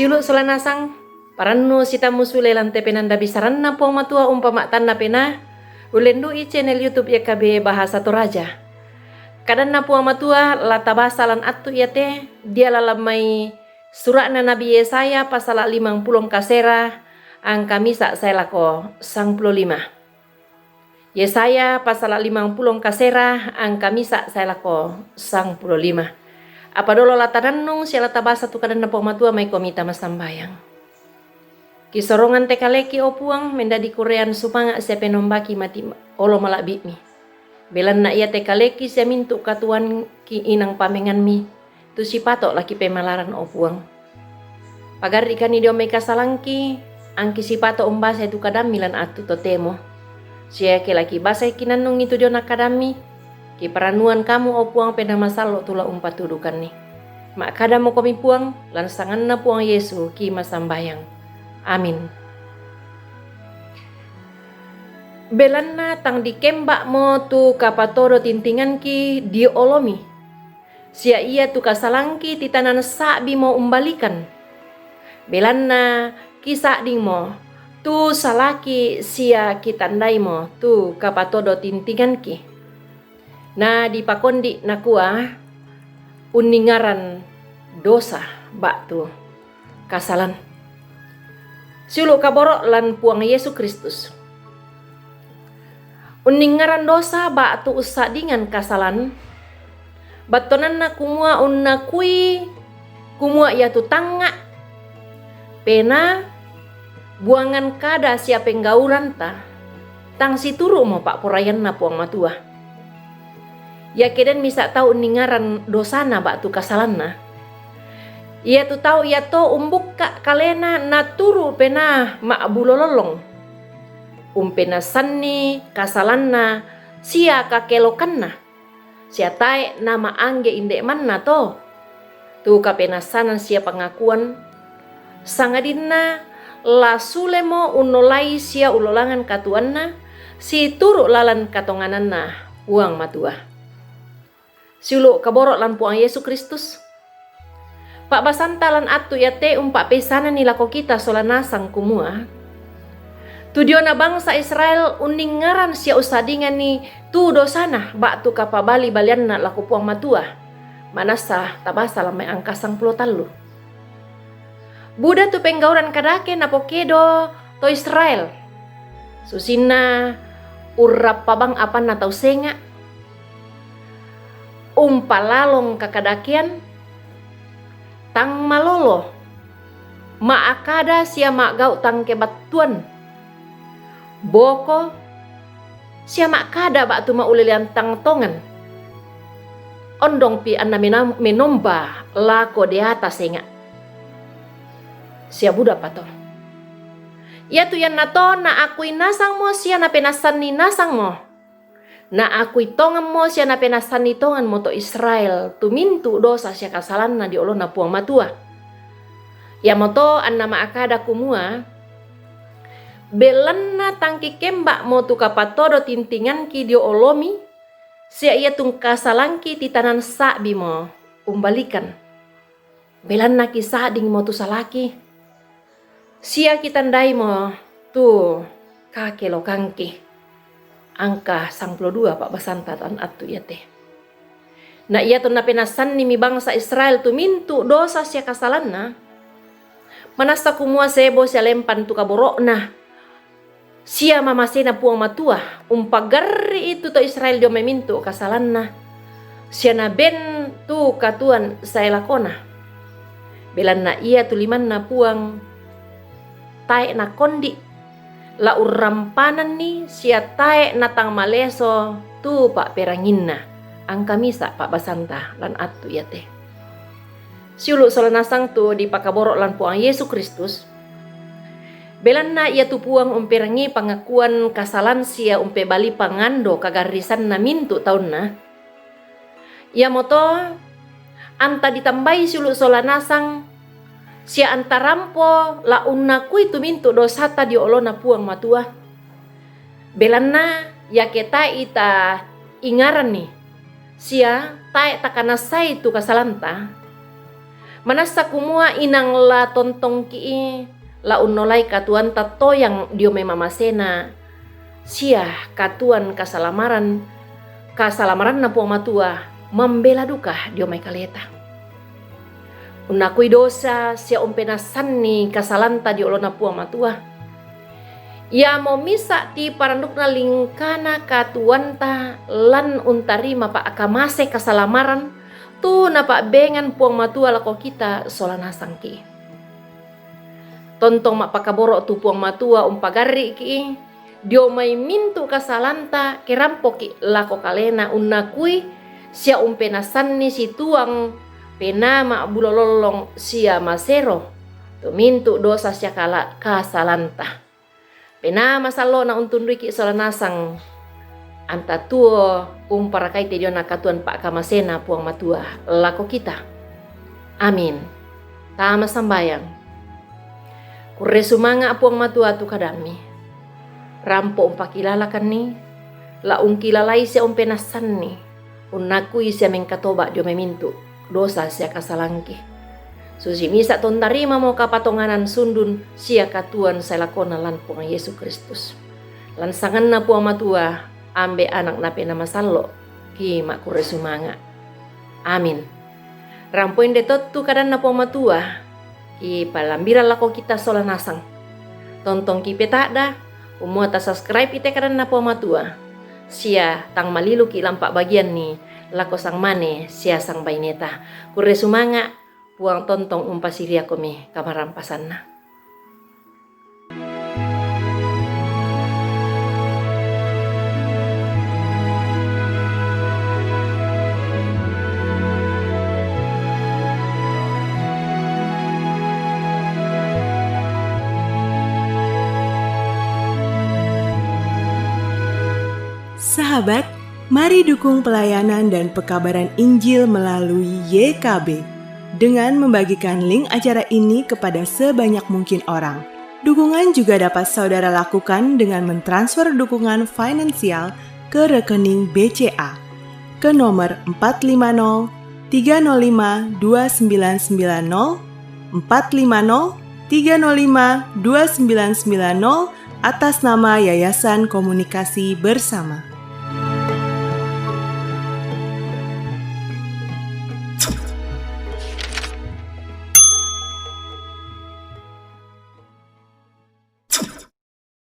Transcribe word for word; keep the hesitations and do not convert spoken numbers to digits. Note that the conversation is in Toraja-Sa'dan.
Siulu' sola nasang, parannu sitammu sule lan te penanda bisaranna Puang Matua umpama tanna penaa, ullendu'i channel YouTube Y K B Bahasa Toraja. Kadanna Puang Matua la tabasa lan attu iate, diala lan mai sura'na Nabi Yesaya pasala limangpulo kasera angka misa' sae lako sangpulo lima. Yesaya pasala limangpulo kasera angka misa' sae lako sangpulo lima. Apa dolo la tanannung sia la tabasa tu kadanna Puang Matua, maikomi tama sambayang. Kisorongan te kaleki, o Puang, mendadi kurean sumanga' sia penombaki mati olo mala'bi'mi. Belanna iate kaleki sia mintu' katuoanki inang pamenganmi, tu sipato' la kipemalaran, o Puang. Pagarri'kanni dio mai kasalangki, angki sipato' umbasai tu kadammi lan attu totemo. Sia ke la kibasai kinannungi tu diona kadammi, kiparannuan kamu, o Puang, Penaa Masallo' tu la umpatudukanni. Ma'kadamokomi, Puang, lan sanganna Puang Yesu kimasambayang. Amin. Belanna tang dikemba'mo tu kapatodo tintinganki dio olomi, sia iatu kasalangki titanan sa'bimo umbalikan. Belanna kisa'dingmo tu salaki sia kitandaimo tu kapatodo tintinganki. Na dipakondi' nakua, unningngaran dosa ba'tu kasalan. Siulu' kaboro' lan Puang Yesu Kristus. Unningngaran dosa ba'tu ussa'dingan kasalan, battuananna kumua unnakui kumua iatu tangnga', penaa, buangan kada sia penggauranta tang situru'mo pa'poraianNa Puang Matua. Iake den misa' tau unningngaran dosana ba'tu kasalanna, iatu tau iato umbukka' kalena naturu' penaa ma'bulo lollong, umpenassanni kasalanna sia kakelokanna, sia tae' nama'angge inde'manna to tu kapenassanan sia pangakuan, sangadinna la sulemo unnolai sia ullolangan katuoanna situru' lalan katongananNa Puang Matua. Siulu' kaboro' lan Puang Yesu Kristus. Pa'basanta lan attu iate umpa'peissananni lako kita sola nasang kumua, tu diona bangsa Israel unningngaran sia ussa'dinganni tu dosana ba'tu kapabali-balianna lako Puang Matua, manassa tabasa lan mai angka sangpulo tallu. Buda tu penggauran kadake napokedo to Israel, susinna urrappa bang apanna tau senga', umpalalong kakadakean, tang malolo, ma'kada sia ma'gau' tang kebattuan, boko, sia ma'kada ba'tu ma'ulelean tang tongan. Ondongpi anna mena-, menomba lako deata senga'. Sia budapa to. Iatu iannato naakui nasangmo sia napenassanni nasangmo. Naakui tongammo sia napenassanni tongammo to Israel tu mintu' dosa sia kasalanna dio oloNa Puang Matua. Iamoto anna ma'kada kumua, belanna tang kikemba'mo tu kapatodo tintinganki dio olomi, sia iatu kasalangki titanan sa'bimo umbalikan. Belanna kisa'dingmo tu salaki, sia kitandaimo tu kakelokangki. Angka sangpulo dua pa'basanta lan attu iate. Na iatu napenassannimi bangsa Israel tu mintu' dosa sia kasalanna, manassa kumua sebo sia lempan tu kaboro'na sia mamasena Puang Matua, umpagarri'i tu to Israel dio mai mintu' kasalanna, sia naben tu katuoan sae lakona. Belanna iatu limanNa Puang tae' nakondi', la urrampananni sia tae' natang maleso tu pa'peranginna. Angka misa' pa'basanta lan attu iate. Siulu' sola nasang tu dipakaboro' lan Puang Yesu Kristus, belanna iatu Puang umperangii pangakuan kasalan sia umpebali pangando kagarrisanna mintu' taunna. Iamoto anta ditambai siulu' sola nasang sia anta rampo la unnakui tu mintu' dosata dio oloNa Puang Matua. Belanna iake tae' ita ingaranni sia tae' takanassai tu kasalanta, Manassa kumua inang la tontongki i, la unnolai katuoanta toyang dio mai mamasena, sia katuoan kasalamaran, kasalamaranna Puang Matua mambela duka dio mai kaleta. Unnakui dosa sia umpenassanni kasalanta dio olona Puang Matua. Iamo misa ti parandukna lingkana katuoanta lan untarima pa'kamase kasalamaran, tu napa'bengan Puang Matua lako kita sola nasangki. Tontong ma'pakaboro' tu Puang Matua umpagarri'ki i, dio mai mintu' kasalanta ke rampoki lako kalena unnakui sia umpenassanni situang penaa ma'bulo lollong sia masero tu mintu' dosa sia kala-, kasalanta. Penaa masallo'na untunduiki sola nasang, anta tuo umparakai te diona katuoan pa'kamasena Puang Matua lako kita. Amin. Tama sambayang. Kurre sumanga' Puang Matua tu kadammi. Rampo umpakilalakanni, la ungkilalai sia umpenassanni, unnakui sia mengkatoba' dio mai mintu' dosa sia kasalangki. Susi misa' to untarimamo kapatonganan sundun sia katuoan sae lakona lan Puang Yesu Kristus. Lan sanganna Puang Matua, Ambe', Ana' na Penaa Masallo', ki ma'kurre sumanga'. Amin. Rampo inde tottu kadanna Puang Matua, ki palambirang lako kita sola nasang. Tontong ki peta'da, kumua ta subscribe i te kadanna Puang Matua, sia tang maliluki lampa bagianni lako sangmane sia sangbaineta. Kurre sumanga', Puang tontong umpasiriakomi kamarampasanna. Sahabat, mari dukung pelayanan dan pekabaran Injil melalui Y K B dengan membagikan link acara ini kepada sebanyak mungkin orang. Dukungan juga dapat saudara lakukan dengan mentransfer dukungan finansial ke rekening B C A ke nomor empat lima nol tiga nol lima dua sembilan sembilan nol, empat lima nol tiga nol lima dua sembilan sembilan nol, atas nama Yayasan Komunikasi Bersama.